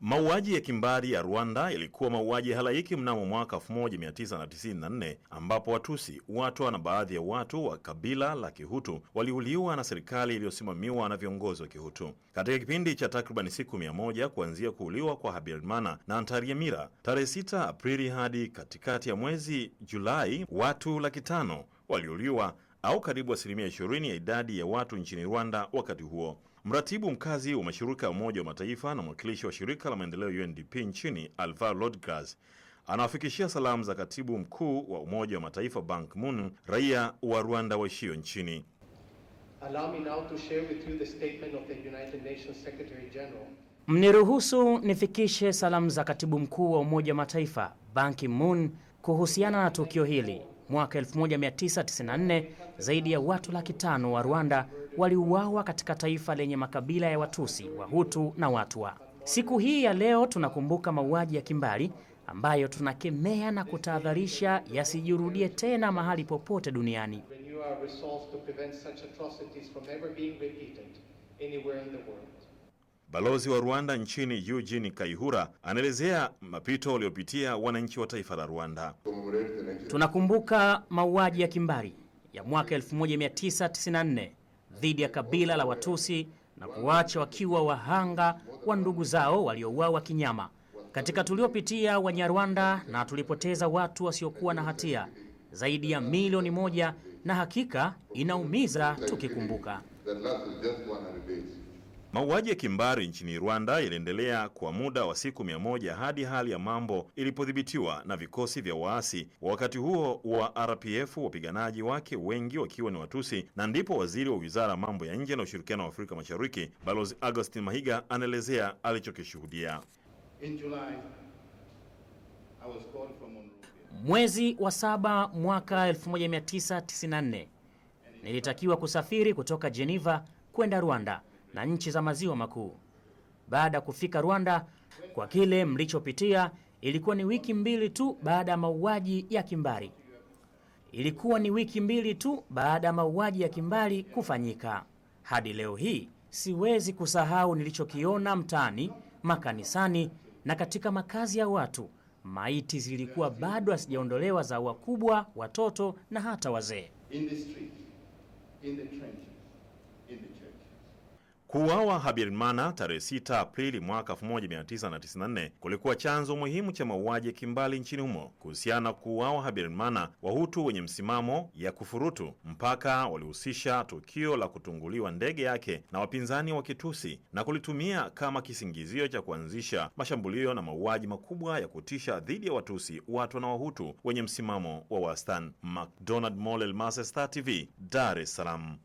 Mauaji ya kimbari ya Rwanda yalikuwa mauaji ya halaiki mnamo mwaka 1994 ambapo Watusi, Watwa na baadhi ya watu wa kabila la Kihutu waliuliwa na serikali iliyosimamiwa na viongozi wa Kihutu. Katika kipindi cha takriban siku 100 kuanzia kuuliwa kwa Habyarimana na Ntaryamira tarehe 6 Aprili hadi katikati ya mwezi Julai, watu 500,000 waliuliwa au karibu 20% ya idadi ya watu nchini Rwanda wakati huo. Mratibu mkazi wa mashirika ya Umoja wa Mataifa na mwakilishi wa shirika la maendeleo UNDP nchini Alvaro Lodgras anawafikishia salamu za katibu mkuu wa Umoja wa Mataifa Ban Ki-moon raia wa Rwanda waishio nchini. Allow me now to share with you the statement of the United Nations Secretary General. Mniruhusu nifikishe salamu za katibu mkuu wa Umoja wa Mataifa Ban Ki-moon kuhusiana na tukio hili. Mwaka 1994 zaidi ya watu 500,000 wa Rwanda waliuawa katika taifa lenye makabila ya Watusi, Wahutu na Watwa. Siku hii ya leo tunakumbuka mauaji ya kimbari ambayo tunakemea na kutahadharisha yasijirudie tena mahali popote duniani. Renew our resolve to prevent such atrocities from ever being repeated anywhere in the world. Balozi wa Rwanda nchini Eugene Kayihura anaelezea mapito waliopitia wananchi wa taifa la Rwanda. Tunakumbuka mauaji ya kimbari ya mwaka 1994 dhidi ya kabila la Watusi na kuacha wakiwa wahanga wa ndugu zao waliouawa kinyama. Katika tuliopitia Wanyarwanda na tulipoteza watu wasiokuwa na hatia zaidi ya milioni 1, na hakika inaumiza tukikumbuka. Mauaji ya kimbari nchini Rwanda yaliendelea kwa muda wa siku 100 hadi hali ya mambo ilipodhibitiwa na vikosi vya waasi wa wakati huo wa RPF, wapiganaji wake wengi wakiwa ni Watusi, na ndipo waziri wa Wizara ya Mambo ya Nje na Ushirikiano wa Afrika Mashariki Balozi Augustine Mahiga anaelezea alichokishuhudia. In July, I was called from Monrovia. Mwezi wa 7 mwaka 1994 nilitakiwa kusafiri kutoka Geneva kwenda Rwanda na nchi za maziwa makuu. Baada ya kufika Rwanda, kwa kile mlichopitia, ilikuwa ni wiki 2 tu baada ya mauaji ya kimbari. Ilikuwa ni wiki 2 tu baada ya mauaji ya kimbari kufanyika. Hadi leo hii siwezi kusahau nilichokiona mtaani, makanisani na katika makazi ya watu. Maiti zilikuwa bado hazijaondolewa za wakubwa, watoto na hata wazee. In the street, in the trenches, in the church. Kuuawa Habyarimana tarehe 6 Aprili mwaka 1994 kulikuwa chanzo muhimu cha mauaji ya kimbali nchini humo. Kuhusiana na kuuawa Habyarimana, Wahutu wenye msimamo ya kufurutu mpaka walihusisha tukio la kutunguliwa ndege yake na wapinzani wa Kitusi na kulitumia kama kisingizio cha kuanzisha mashambulio na mauaji makubwa ya kutisha dhidi ya Watusi, Watwa na Wahutu wenye msimamo wa wastani. McDonald Molel, Mase, Star TV, Dar es Salaam.